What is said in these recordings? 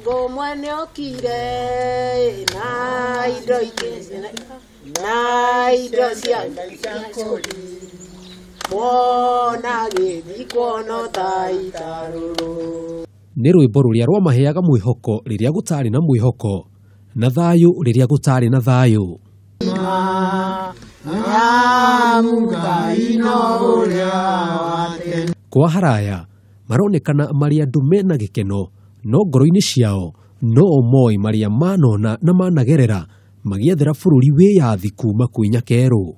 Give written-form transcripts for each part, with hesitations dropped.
Mũthũngũ mwene okire na indo ingĩ na indo cia mwona gĩthikwo no ta itarũrũ. Nĩ rwĩmbo rũrĩa rwamaheaga mwĩhoko rĩrĩa gũtarĩ na mwĩhoko, na thayũ rĩrĩa gũtarĩ na thayũ. Kwa haraya maronekana marĩ andũ mena gĩkeno, no ngoro-inĩ ciao no o moĩ marĩa manona na managerera magĩethera bũrũri wĩyathi kuma kwĩ Nyakerũ.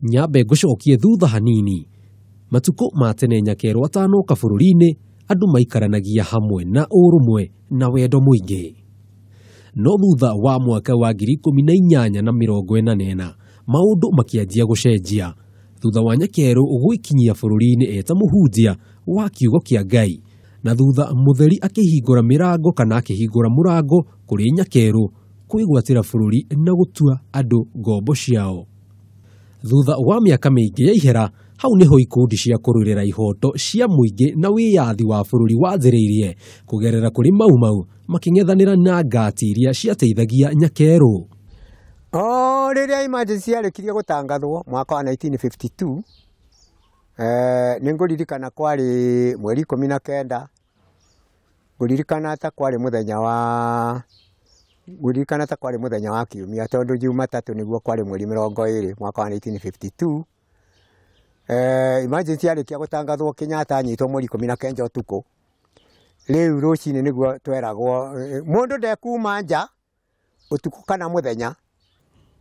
Nyambe ngũcokie thutha hanini. Matukũ ma tene Nyakerũ atanoka bũrũri-inĩ, andũ maikaranagia hamwe na ũrũmwe na wendo mũingĩ. No thutha wa mwaka wa 1844 maũndũ makĩanjia gũcenjia. Thutha wa Nyakerũ gwĩkinyia bũrũri-inĩ eta mũhunjia wa kiugo kĩa Ngai, na thutha mũtheri akĩhingũra mĩrango kana akĩhingũra mũrango kũrĩ Nyakerũ kwĩgwatĩra bũrũri na gũtua andũ ngombo ciao. Thutha wa mĩaka mĩingĩ ya ihera, hau nĩho ikundi cia kũrũĩrĩra ihoto cia mũingĩ na wĩyathi wa bũrũri wanjĩrĩirie kũgerera kũrĩ Mau Mau makĩng'ethanĩra na ngati iria ciateithagia Nyakerũ. O rĩrĩa emergency yarĩkirie gũtangathwo mwaka wa 1952, nĩ ngũririkana kwarĩ mweri 19, ngũririkana ta kwarĩ mũthenya wa ngũririkana ta kwarĩ mũthenya wa kiumia tondũ Jumatatũ nĩguo kwarĩ mweri 20 mwaka wa 1952. Emergency yarĩkia gũtangathwo Kenyatta anyitwo mweri 19 ũtukũ. Rĩu rũcinĩ nĩguo tweragwo mũndũ ndekuma nja ũtukũ kana mũthenya.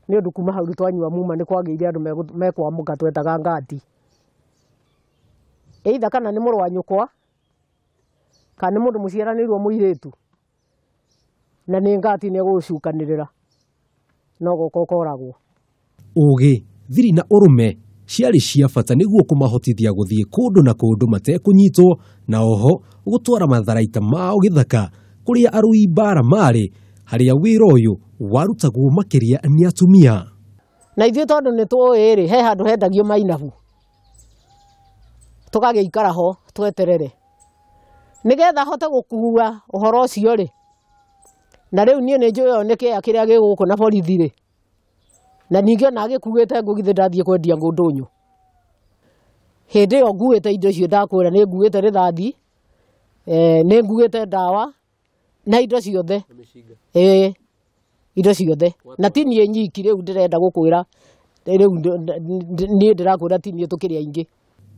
Nĩ ũndũ kuma hau twanyua muma nĩ kwagĩire andũ mekwamũka twetaga ngati. Either kana nĩ mũrũ wa nyũkwa kana nĩ mũndũ mũciaranĩirwo mũirĩtu, na nĩ ngati nĩ egũgũcukanĩrĩra no gũka ũkoragwo. Ũgĩ, thiri na ũrũme ciarĩ cia bata nĩguo kũmahotithia gũthiĩ kũndũ na kũndũ matekũnyitwo, na oho gũtwara matharaita mao gĩthaka kũrĩa arũi mbara marĩ, harĩa wĩra ũyũ warutagwo makĩria nĩ atumia. Na ithuĩ tondũ nĩ tũĩ rĩ, he handũ hendagio mainabu, tũgagĩikara ho tweterere nĩgetha hote gũkua ũhoro ũcio rĩ. Na rĩu niĩ nĩ njũĩ nĩ kĩea kĩrĩa gĩ gũkũ na borithi rĩ, na ningĩ ona agĩkuĩte ngũ githĩ ndathiĩ kwendia ngũ ndũnyũ. Hĩndĩ ĩyo nguĩte indo icio ndakwĩra, nĩ nguĩte rĩthathi, nĩ nguĩte ndawa na indo ciothe, indo ciothe. Na ti niĩ nyiki rĩu ndĩrenda gũkwĩra, rĩu niĩ ndĩrakwĩra ti niĩ tũkĩrĩ aingĩ.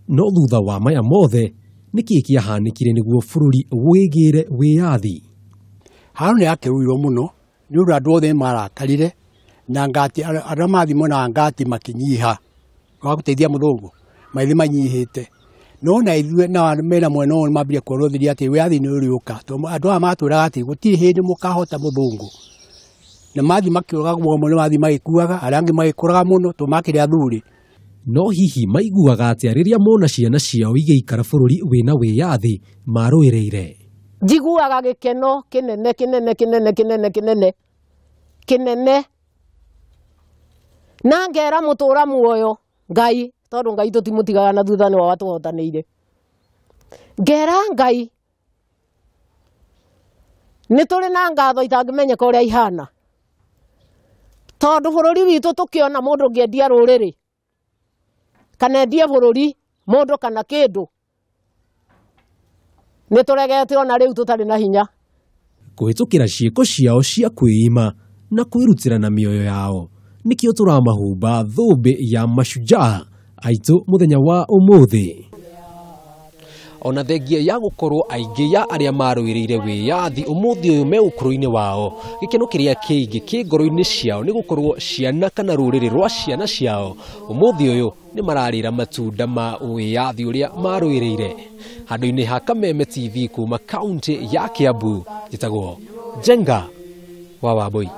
No thutha wa maya mothe nĩkĩĩ kĩahanĩkire nĩguo bũrũri wĩgĩre wĩyathi? Haro nĩ yakĩrũirwo mũno nĩ ũndũ andũ othe marakarire na ngati, arĩa mathiĩ mwena wa ngati makĩnyiha wa gũteithia mũthũngũ maithe manyihĩte. No na ithuĩ na mena mwena ũyũ mambire kuonwo thiria atĩ wĩyathi nĩ ũrĩũka, tondũ andũ aya matwĩraga atĩ gũtirĩ hĩndĩ mũkahota mũthũngũ. Na mathiĩ makĩũragwo amwe nĩ mathiĩ magĩkuaga, arĩa angĩ magĩkũraga mũno tondũ makĩrĩ athuri. No hihi maiguaga atĩa rĩrĩa mona ciana ciao igĩikara bũrũri wĩna wĩyathi marũĩrĩire? Njiguaga gĩkeno kĩnene kĩnene kĩnene kĩnene kĩnene kĩnene, na ngera mũtũra muoyo Ngai, tondũ Ngai tũtimũtigaga na thutha nĩwe watũhotanĩire. Ngera Ngai nĩ tũrĩ na ngatho itangĩmenyeka ũrĩa ihana, tondũ bũrũri witũ tũkĩona mũndũ ũngĩendia rũrĩrĩ kana endie bũrũri mũndũ kana kĩndũ, nĩ tũregete ona rĩu tũtarĩ na hinya. Kũhĩtũkĩra ciĩko ciao cia kwĩima na kwĩrutĩra na mĩoyo yao, nĩkĩo tũramahumba thũmbĩ ya mashujaa aitũ mũthenya wa ũmũthĩ. Ona thengia ya gũkorwo aingĩ ya arĩa marũĩrĩire wĩyathi ũmũthĩ ũyũ me ũkũrũ-inĩ wao, gĩkeno kĩrĩa kĩingĩ kĩ ngoro-inĩ ciao nĩ gũkorwo ciana kana rũrĩrĩ rwa ciana ciao ũmũthĩ ũyũ nĩ mararĩra matunda ma wĩyathi ũrĩa marũĩrĩire. Handũ-inĩ ha Kameme TV kuma kaunti ya Kiambu, njĩtagwo Njenga wa Wambui.